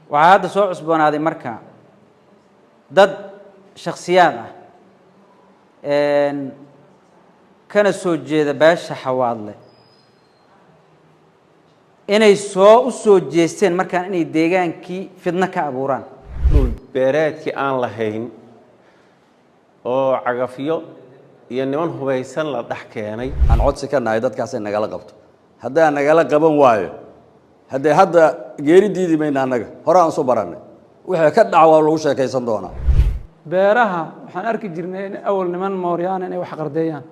Waxaa hadda soo cusboonaaday marka dad shakhsiyaad ah kana soo jeeda beesha Xawaadle inay soo u soo jeesteen markaan inay deegaankii fidno ka abuuraan. Dhul beereedkii aan lahayn oo cagafyo iyo niman hubaysan la dhex keenay. Aan codsi ka nahay dadkaasay nagala qabto. Haddaan nagala qaban waayo, haddee hadda geeri diidi mayna. Annaga hore aan soo barannay, wixii ka dhaca waa lagu sheekaysan doonaa. Beeraha waxaan arki jirnay in awal niman Mooryaan inay wax qardeeyaan.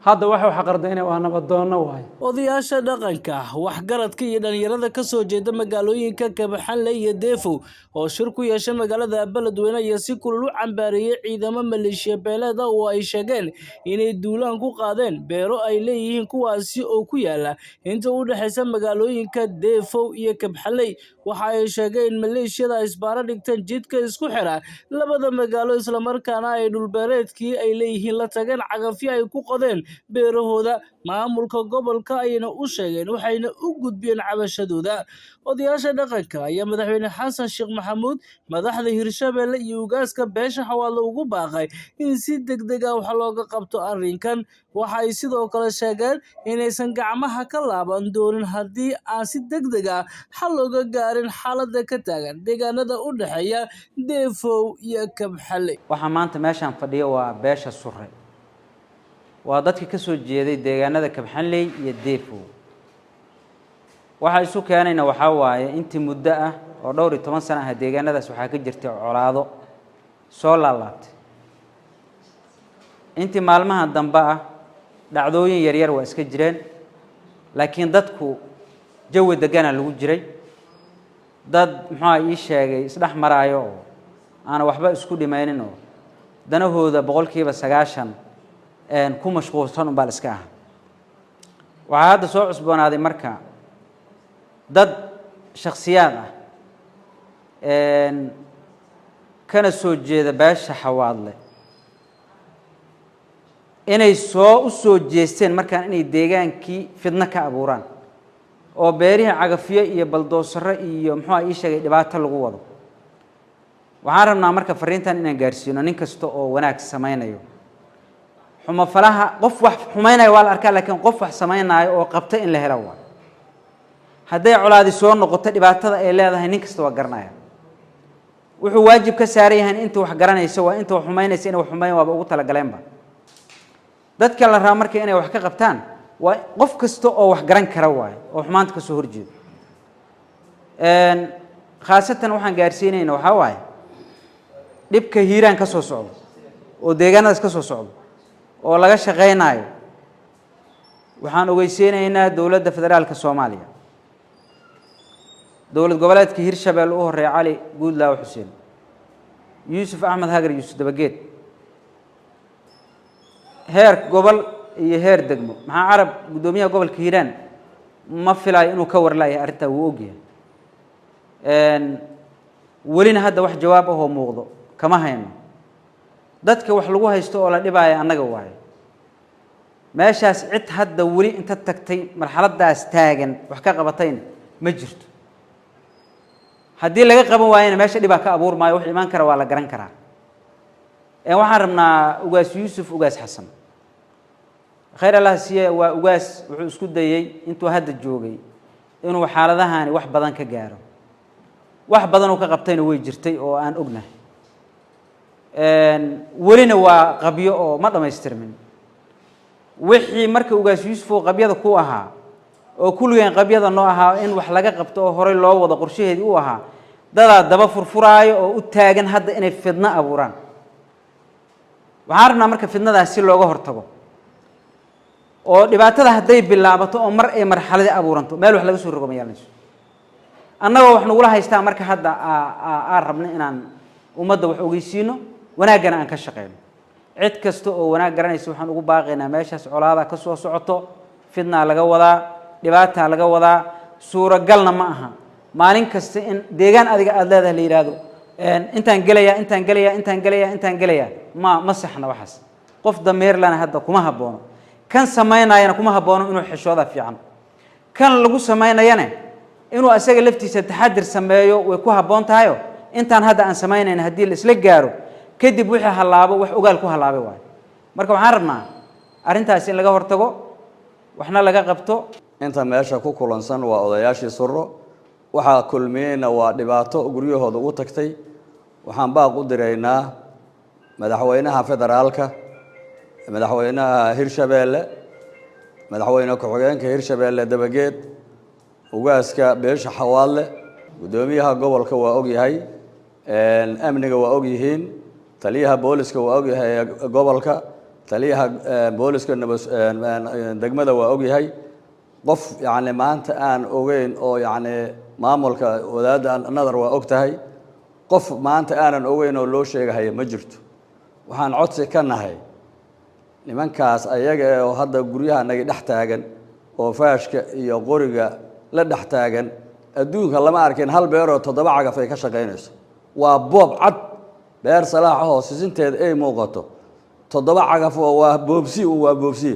Hadda waxa wax qardeynaya waa nabadoonno waaye. Odayaasha dhaqanka, waxgaradka iyo dhalinyarada ka soo jeeda magaalooyinka Kabaxanle iyo Deefow oo shir ku yeeshay magaalada Beledweyne ayaa si kulul u cambaareeyay ciidamo maleeshiya beeleed ah oo ay sheegeen inay duulaan ku qaadeen beero ay leeyihiin, kuwaasi oo ku yaala inta u dhexeysa magaalooyinka Deefow iyo Kabxanley. Waxa ay sheegeen in maleeshiyada ay isbaaro dhigteen jidka isku xira labada magaalo, islamarkaana ay dhulbeereedkii ay leeyihiin la tageen cagafyo ay ku qodeen beerahooda. Maamulka gobolka ayayna u sheegeen, waxayna u gudbiyeen cabashadooda. Odayaasha dhaqanka ayaa Madaxweyne Xasan Sheekh Maxamuud, madaxda Hirshabelle iyo ugaaska beesha Xawaadle ugu baaqay in si degdeg ah wax looga qabto arrinkan. Waxa ay sidoo kale sheegeen inaysan gacmaha ka laaban doonin haddii aan si degdeg ah xal looga gaarin xaaladda ka taagan deegaanada u dhexeeya Deefow iyo Kabxanley. Waxaa maanta meeshaan fadhiya waa beesha Sure, waa dadka ka soo jeeday deegaanada Kabxanley iyo Deefow. Waxaa isu keenayna waxaa waaye intii muddo ah oo dhowr iyo toban sano ah deegaanadaas waxaa ka jirtay colaado soo laalaabtay. Intii maalmaha dambe ah dhacdooyin yaryar waa iska jireen, laakiin dadku jawi degana lagu jiray. Dad muxuuha ii sheegay isdhex maraayo oo aana waxba isku dhimaynin oo danahooda 90% ku mashquulsan unbaa la iska aha. Waxaa hadda soo cusboonaaday marka dad shakhsiyaad ah kana soo jeeda beesha Xawaadle inay soo u soo jeesteen markaan inay deegaankii fidno ka abuuraan oo beerihii cagafyo iyo baldoosaro iyo muxuuha ii sheegay dhibaato lagu wado. Waxaan rabnaa marka fariintan inaan gaarsiino nin kasta oo wanaag samaynayo. Xumafalaha, qof wax xumaynaya waa la arkaa, laakiin qof wax samaynayo oo qabta in la helo waa. Hadday colaadi soo noqoto, dhibaatada ay leedahay nin kasta waa garanaya. Wuxuu waajib ka saaran yahay inta wax garanayso waa inta wax xumaynaysa inay wax xumayn waaba ugu talagaleenba. Dadka la rabaa marka inay wax ka qabtaan waa qof kasta oo wax garan kara waayo oo xumaanta kasoo horjeedo. Khaasatan waxaan gaarsiinayna waxaa waaye dhibka Hiiraan ka soo socdo oo deegaanadaas ka soo socdo oo laga shaqaynayo. Waxaan ogeysiinaynaa dowladda federaalka Soomaaliya, dowlad goboleedka Hirshabelle u horeeya Cali Guudlaaw Xuseen, Yuusuf Axmed Hagar, Yuusuf Dabageed, heer gobol iyo heer degmo. Maxaa Carab, guddoomiyaha gobolka Hiiraan, ma filayo inuu ka warlaayahay arrintaa, wuu ogyahay. Welina hadda wax jawaab ahoo muuqdo kama hayno. Dadka wax lagu haysto oo la dhibaayo annaga waayo. Meeshaas cid hadda weli inta tagtay marxaladdaas taagan wax ka qabatayna ma jirto. Haddii laga qaban waayana meesha dhibaa ka abuur maayo, wax imaan kara waa la garan karaa. Waxaan rabnaa Ugaas Yuusuf, Ugaas Xasan, khayr Allah siiye, waa ugaas wuxuu isku dayey intuu hadda joogay inuu xaaladahani wax badan ka gaaro. Wax badan uu ka qabtayna way jirtay oo aan ognahay. Welina waa qabyo oo ma dhammaystirmin wixii. Marka Ugaas Yuusuf oo qabyada ku ahaa oo kulligeen qabyada noo ahaa in wax laga qabto oo horey loo wado qorshaheedii u ahaa, dadaa daba furfuraayo oo u taagan hadda inay fidno abuuraan. Waxaan rabnaa marka fidnadaas si looga hortago oo dhibaatada hadday bilaabato oo mar ay marxaladii abuuranto meel wax laga soo rogo ma yeelanayso. Annagoo wax nagula haystaa marka hadda aan rabno inaan ummadda wax ogeysiino, wanaaggana aan ka shaqeyno. Cid kasta oo wanaag garanaysa waxaan ugu baaqaynaa meeshaas colaada ka soo socoto, fidnaa laga wadaa, dhibaataa laga wadaa. Suuragalna ma aha maalin kasta in deegaan adiga aada leedahay la yidhaahdo intaan gelayaa, intaan gelayaa, intaan gelayaa, intaan gelayaa. Ma saxna waxaas. Qof dameerlana hadda kuma habboono, kan samaynayana kuma habboono inuu xishooda fiican, kan lagu samaynayane. Inuu asaga laftiisa taxadir sameeyo way ku habboon tahayo. Intaan hadda aan samaynayn haddii la isla gaaro kadib, wixii hallaabo wax ogaal ku hallaabay waayo. Marka waxaan rabnaa arrintaas in laga hortago, waxna laga qabto. Inta meesha ku kulansan waa odayaashii Suro. Waxaa kulmiyeyna waa dhibaato guryahooda ugu tagtay. Waxaan baaq u diraynaa madaxweynaha federaalka, madaxweynaha Hirshabeelle, madaxweyne ku-xigeenka Hirshabeelle Dabageed, ugaaska beesha Xawaadle, guddoomiyaha gobolka waa ogyahay, amniga waa ogyihiin, taliyaha booliska waa ogyahay gobolka, taliyaha booliska nabad degmada waa ogyahay. Qof yacni maanta aan ogeyn oo yacni maamulka wadaadda nadar waa og tahay. Qof maanta aanan ogeyn oo loo sheegahaya ma jirto. Waxaan codsi ka nahay nimankaas ayaga ee oo hadda guryaha nagi dhex taagan oo faashka iyo qoriga la dhex taagan. Adduunka lama arkin hal beeroo 7 cagaf ay ka shaqaynayso. Waa boob cad. Beer salaax ahoo sisinteeda ay muuqato, 7 cagaf oo waa boobsi un, waa boobsi.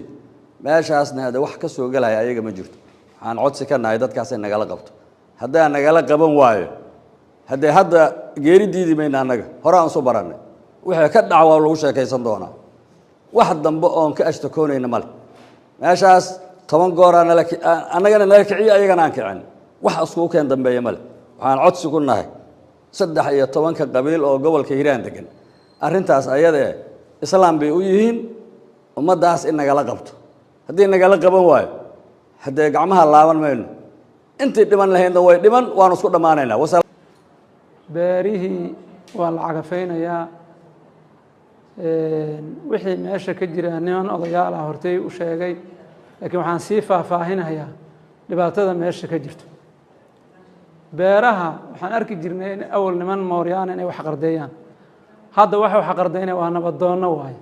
Meeshaasna hade wax ka soo gelaya ayaga ma jirto. Waxaan codsi ka nahay dadkaas in nagala qabto. Haddaan nagala qaban waayo, haddee hadda geeri diidi mayna annaga, hore aan isu barannay. Wixii ka dhac waa lagu sheekaysan doonaa. Wax dambe oon ka ashtakoonayna male. Meeshaas 10 gooraa nala annagana nala kiciyo, ayagana aan kicin, wax iskugu keen dambeeya male. Waxaan codsi ku nahay 13-ka qabiil oo gobolka Hiiraan degan, arrintaas ayadee islaam bay u yihiin ummaddaas, in nagala qabto. Haddii nagala qaban waayo, haddee gacmaha laaban mayno. Intii dhiman lahaydna way dhiman, waanu isku dhammaanaynaa. Beerihii waa la cagafaynayaa. Wixii meesha ka jira niman odayaal ah hortay u sheegay, laakiin waxaan sii faahfaahinayaa dhibaatada meesha ka jirto. Beeraha waxaan arki jirnay in awal niman mooryaana inay wax qardeeyaan. Hadda waxa wax qardaynaya waa nabadoonno waaye.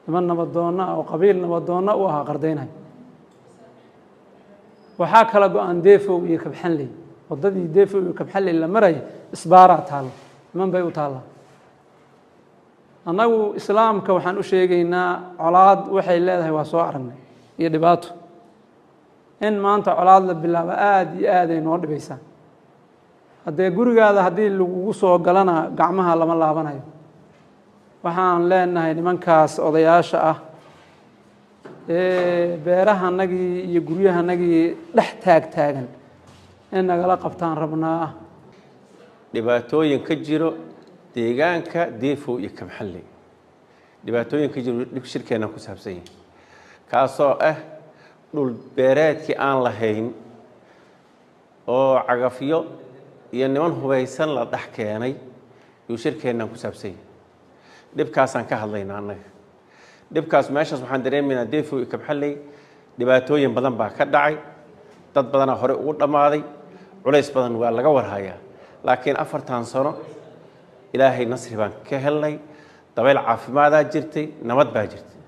Niman nabadoonno ah oo qabiil nabadoonno u ahaa qardaynaya. Waxaa kala go-an Deefow iyo Kabxanley. Waddadii Deefow iyo Kabxanley la maraya isbaaraa taalla, niman bay u taallaa. Annagu islaamka waxaan u sheegaynaa colaad waxay leedahay waa soo aragnay iyo dhibaato. In maanta colaad la bilaabo aada iyo aad ay noo dhibaysaa. Haddee gurigaada haddii lagugu soo galana, gacmaha lama laabanayo. Waxaan leenahay nimankaas odayaasha ah ee beerahanagii iyo guryahanagii dhex taag taagan in nagala qabtaan rabnaa. Dhibaatooyin ka jiro deegaanka Deefow iyo Kabxanley, dhibaatooyin ka jiro dhib shirkeenna ku saabsan yahay, kaasoo ah dhul beereedkii aan lahayn oo cagafyo iyo niman hubaysan la dhex keenay yuu shirkeennan ku saabsan yahay. Dhibkaasaan ka hadlaynaa annaga. Dhibkaas meeshaas waxaan dareemaynaa Deefow iyo Kabxanley dhibaatooyin badan baa ka dhacay, dad badanaa hore ugu dhammaaday, culays badan waa laga warhayaa. Laakiin 4tan sano Ilaahay nasri baan ka helnay, dabayl caafimaadaa jirtay, nabad baa jirtay.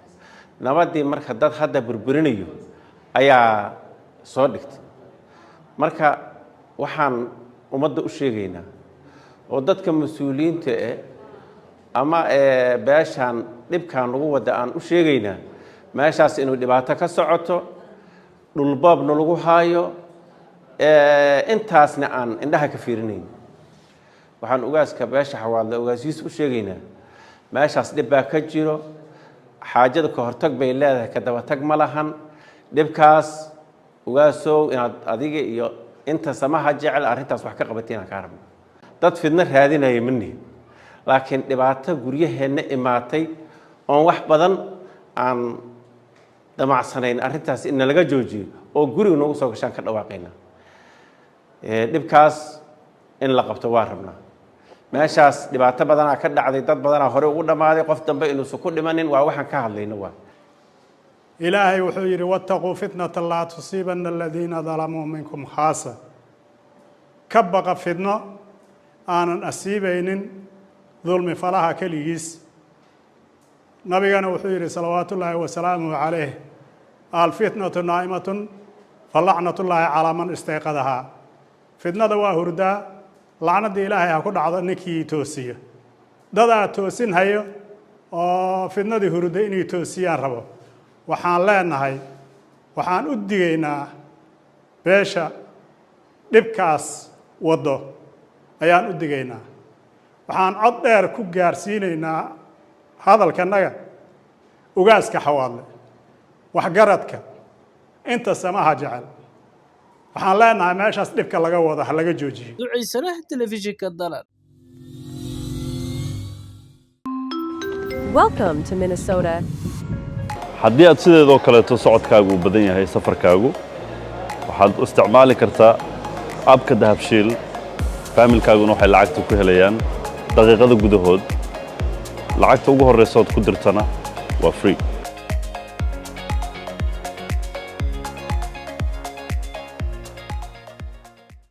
Nabaddii marka dad hadda burburinayo ayaa soo dhigtay. Marka waxaan ummadda u sheegaynaa oo dadka mas-uuliyiinta eh ama beeshaan dhibkaan lagu wada aan u sheegaynaa, meeshaas inuu dhibaato ka socoto, dhulboobna lagu haayo, intaasna aan indhaha ka fiirinayn. Waxaan ugaaska beesha Xawaadle, Ugaas Yuusuf, u sheegaynaa meeshaas dhib baa ka jiro. Xaajada ka hortag bay leedahay, ka dabatag ma lahan. Dhibkaas, ugaasow, inaad adiga iyo inta samaha jecel arrintaas wax ka qabatiin aan kaa rabno. Dad fidno raadinaya ma nihin, laakiin dhibaato guryaheenna imaatay oon wax badan aan damacsanayn, arrintaas in nalaga joojiyo oo guriga noogu soo gashaan ka dhawaaqayna. Dhibkaas in la qabto waa rabnaa. Meeshaas dhibaato badanaa ka dhacday, dad badanaa hore ugu dhammaaday. Qof dambe inuusan ku dhimanin waa waxaan ka hadlayno waa. Ilaahay wuxuu yidhi: واتقوا فتنة لا تصيبن الذين ظلموا منكم خاصة. Ka baqa fidno aanan asiibaynin dulmi falaha keligiis. Nabigana wuxuu yidhi صلوات الله وسلامه عليه: الفتنة نائمة فلعنة الله على من استيقظها. Fidnada waa hurdaa, lacnadda Ilaahay ha ku dhacdo ninkii toosiyo. Dadaa toosin hayo oo fidnadii hurda inay toosiyaan rabo. Waxaan leenahay, waxaan u digaynaa beesha. Dhibkaas waddo ayaan u digaynaa. Waxaan cod dheer ku gaarsiinaynaa hadalkanaga ugaaska Xawaadle, waxgaradka, inta samaha jecel. Waxaan leenahay meeshaas dhibka laga wado ha laga joojiyo. Ducaysanaha, Telefishinka Dalan. Welcome to Minnesota. Haddii aad sideedoo kaleeto socodkaagu uu badan yahay, safarkaagu, waxaad u isticmaali kartaa app-ka Dahabshiil. Faamilkaaguna waxay lacagta ku helayaan daqiiqada gudahood. Lacagta ugu horreysa ood ku dirtana waa free.